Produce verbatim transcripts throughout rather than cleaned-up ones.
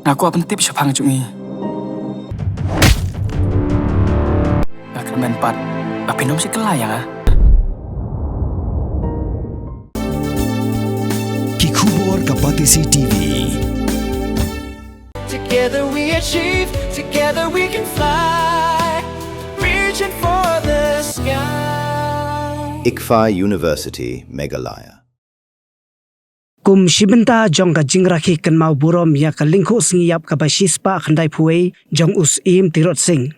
Nga kwah pyntip shaphang jong i. Nga kyrmen pat ba phin ym shim kylla ïa nga. Ki khubor ka Batesi T V. Together we achieve, together we can fly, reaching for the sky. ICFAI University, Meghalaya. Kum shi bynta jong ka jingrakhe kynmaw burom ïa ka lyngkhuh sngi ïap kaba shispah khyndaiphew wei jong u Syiem Tirot Sing,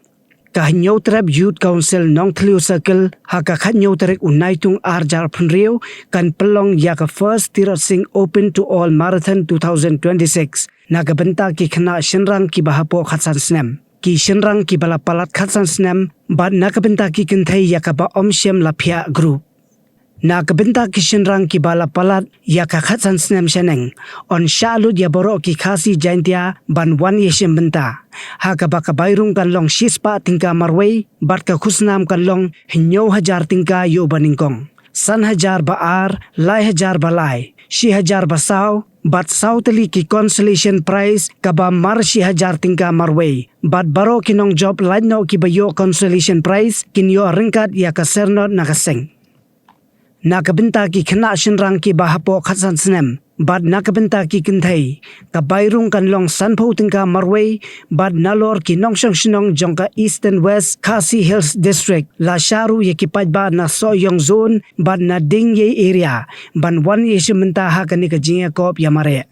ka Hynñiewtrep Youth Council Nongthliew Circle ha ka khathynñiew tarik u Naitung arhajar arphew hynriew kan pynlong ïa ka First Tirot Sing Open to All Marathon two thousand twenty-six na ka bynta ki khynnah shynrang kiba hapoh khatsan snem, ki shynrang kiba la palat khatsan snem bad na ka bynta ki kynthei ïa kaba ym shym la phiah group. Na ka bynta ki shynrang kiba la palat ïa ka khatsan snem shaneng, yn shah lut ïa baroh ki Khasi Jaintia ban wan ïashim bynta, ha kaba ka bai rung kan long shispah tyngka marwei bad ka khusnam kan long hynñiew hajar tyngka ïa uba nyngkong, san hajar ba ar, lai hajar ba lai, shi hajar ba saw bad saw tylli ki consolation prize kaba mar shi hajar tyngka marwei, bad baroh ki nongjop lait noh kiba ïoh consolation prize kin ïoh ryngkat ïa ka syrnod na ka seng. Na ka bynta ki khynnah shynrang kiba hapoh khatsan snem bad na ka bynta ki kynthei, ka bai rung kan long sanphew tyngka marwei bad nalor ki nongshong shnong jong ka Eastern West Khasi Hills District la shah ruh ïa ki paidbah na Sohiong Zone bad na Diengiei Area ban wan ïashim bynta ha kane ka jingïakop ïamareh.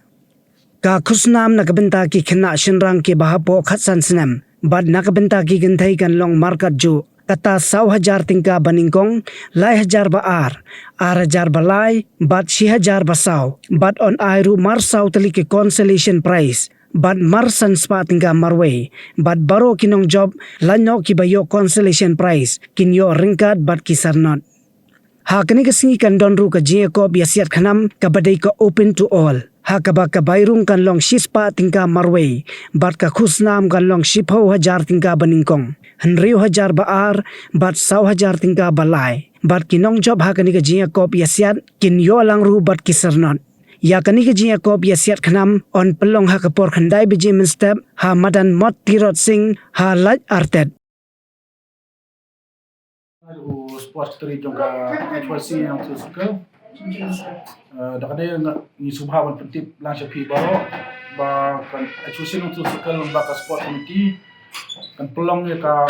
Ka khusnam na ka bynta ki khynnah shynrang kiba hapoh khatsan snem bad na ka bynta ki kynthei kan long markat juh, kata saw hajar tyngka ba nyngkong, lai hajar ba ar, ar hajar ba lai bad shi hajar ba saw, bad yn ai ruh mar saw tylli ki consolation prize bad mar san spah tyngka marwei, bad baroh ki nongjop lait noh kiba ïoh consolation prize kin ïoh ryngkat bad ki syrnod. Ha kane ka sngi kan don ruh ka jingïakop ïasiat khnam kaba dei ka open to all, ha kaba ka bai rung kan long shispah tyngka marwei bad ka khusnam kan long shiphew hajar tyngka ba nyngkong, hynriew hajar ba ar bad saw hajar tyngka ba lai, bad ki nongjop ha kane ka jingïakop ïasiat kin ïoh lang ruh bad ki syrnod. Ïa kane ka jingïakop ïasiat khnam yn pynlong ha ka por khyndai baje mynstep ha madan Mot Tirot Sing ha Laitartet. U Sports Secretary jong ka H Y C Nongthliew Circle. Eh, da kane nga, ngi sngewbha ban pyntip lang sha phi baroh ba ka H Y C Nongthliew Circle bad ka Sports Committee kan pynlong ïa ka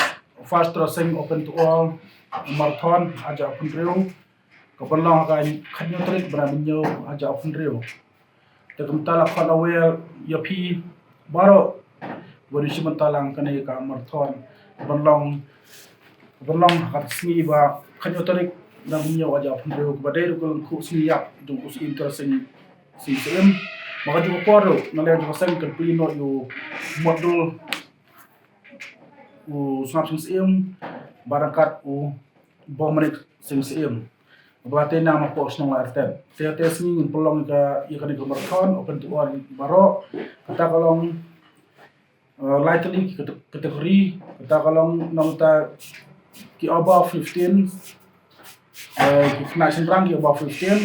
First Tirot Sing Open to All Marathon arhajar arphew hynriew, ka ban long ha ka khathynñiew tarik bnai ba hynñiew arhajar arphew hynriew. Te kumta la khot aware ïa phi baroh ba ïashim bynta lang kane ka marathon, ka ban long, ka ban long ha ka sngi ba khathynñiew tarik bnai ba hynñiew arhajar arphew hynriew, kaba dei ruh ka lyngkhuh sngi ïap jong u Syiem Tirot Sing, Sing Syiem. Ba ka juh ka por ruh na liang jong ka seng kan plie noh ïa u Mot Dul, u Sngap Sing Syiem, bad ryngkat u Bong Manik Sing Syiem, ba tei na hapoh shnong Laitartet. Te, te sngi ngin pynlong ka, ïa kane ka marathon open to all baroh. Kata ka long, eh, lai tylli ki kate-, category. Kata ka long nangta ki above fifteen, eh, ki khynnah shynrang ki above fifteen.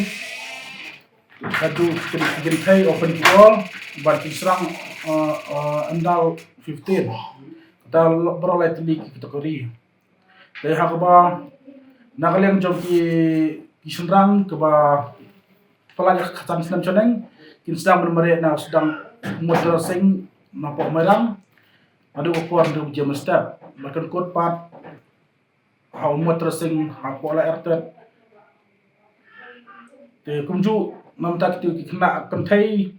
Katu ki kynthei open to all, bad ki shynrang, eh, eh, under fifteen. Kata baroh lai tylli ki category. Te ha kaba na ka liang jong ki, ki shynrang kiba palat ïa ka khatsan snem shaneng, kin sdang ban mareh na sdang Mot Tirot Sing napoh Mairang, naduh ka por hynriew baje mynstep. Bad kan kut pat ha u Mot Tirot Sing hapoh Laitartet. Te kumjuh namta kito ki khynnah kynthei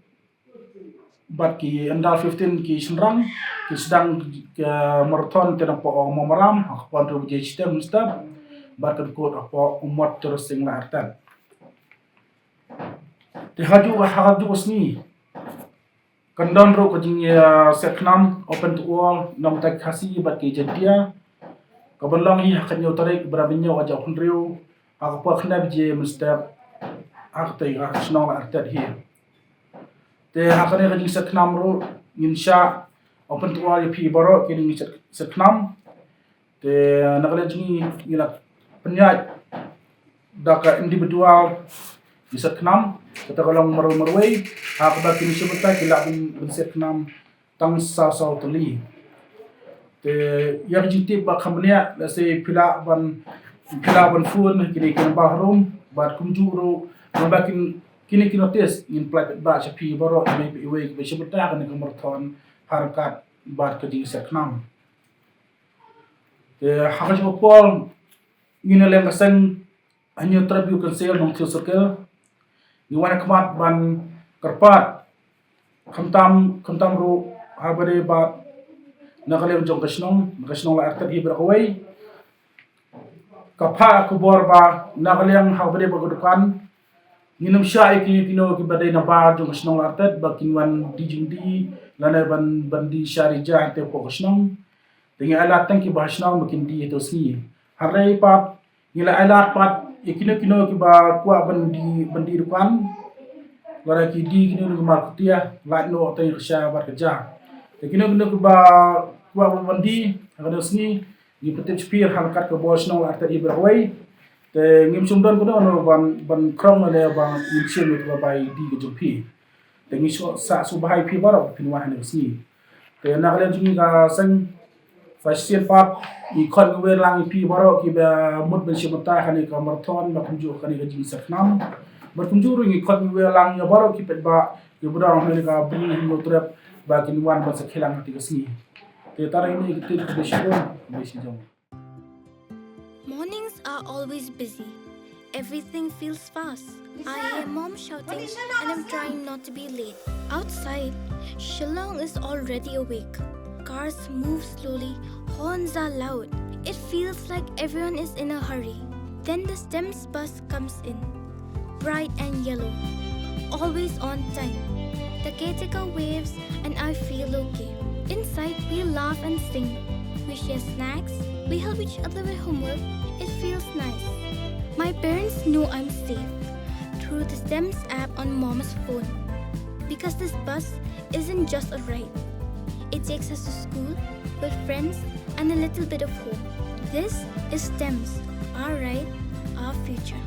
bad ki under fifteen ki shynrang, ki sdang ka marathon te napoh Mawmaram ha ka por hynriew baje shiteng mynstep, bad kan kut hapoh u Mot Tirot Sing Laitartet. Te ha juh, ha juh ka sngi kan don ruh ka jingïasiat khnam open to all namta ki Khasi bad ki Jaintia, ka ban long hi ha ka hynñiew tarik bnai ba hynñiew arhajar arphew hynriew, ha ka por khyndai baje mynstep, ha katei ka shnong Laitartet hi. Te ha kane ka jingsiat khnam ruh ngin shah open to all ïa phi baroh ki jingsiat, siat khnam. Te na ka liang jong ngi, ngi la pynïaid da ka individual jingsiat khnam, kata ka long marwei marwei, ha kaba ki nongshim bynta ki lah ban, ban siat khnam tang saw saw tylli. Te ïa ka jingtip ba kham bniah, lehse phi lah ban, phi lah ban phone kine ki number harum, bad kumjuh ruh lada kin, kine ki notice ngin pynlait paidbah sha phi baroh, iwei pa iwei kiba shim bynta ha kane ka marathon, ha ryngkat bad ka jingïaseng khnam. Te ha ka jingpyni ngin ïa leh ka seng ha Hynñiewtrep Youth Council Nongthiu Circle. Ngi wan ha khmat ban kyrpad khamtam, khamtam ruh ha ba dei bad na ka liang jong ka shnong, na ka shnong Laitartet hi baroh kawei. Ka phah ka bor ba na ka liang ha ba dei bad ka dukan, ngin ym shah ïa kino kino kiba dei na bar jong ka shnong Laitartet ba kin wan die jingdie lane ban, ban die sha die ja hangtei hapoh ka shnong. Te ngi ailad tang kiba ha shnong ba kin die ha tu sngi. Hynrei pat ngi la ailad pat ïa kino kino kiba kwah ban die, ban die dukan, lada ki die kino kino ki mar kutia, lait noh tang ïa ka sha bad ka ja. Te kino kino kiba kwah ban die ha kano sngi, ngi pyntip shapir ha ryngkat ka bor shnong Laitartet hi baroh kawei. Te ngim shym don kano kano ban, ban krong lane ba ngin shim ïa kaba bai die ka jong phi. Te ngi shu, sa sngewbha ïa phi baroh ba phin wan ha kane ka sngi. Te na ka liang jong ngi ka seng, sa shisien pat ngi khot ngi wer lang ïa phi baroh kiba mut ban shim bynta ha kane ka marathon, bad kumjuh ha kane ka jingïaseng khnam. Bad kumjuh ruh ngi khot ngi wer lang ïa baroh ki paidbah kiba don ha kane ka bri Hynñiewtrep ba kin wan ban sakhi lang ha kane ka sngi. Te tang ine, khublei shibun, khublei shibun. Mornings are always busy. Everything feels fast. I hear mom shouting and I'm trying not to be late. Outside, Shillong is already awake. Cars move slowly, horns are loud. It feels like everyone is in a hurry. Then the STEMS bus comes in, bright and yellow, always on time. The caretaker waves and I feel okay. Inside, we laugh and sing. We share snacks. We help each other with homework. It feels nice. My parents know I'm safe through the STEMS app on mom's phone. Because this bus isn't just a ride. It takes us to school, with friends, and a little bit of home. This is STEMS, our ride, our future.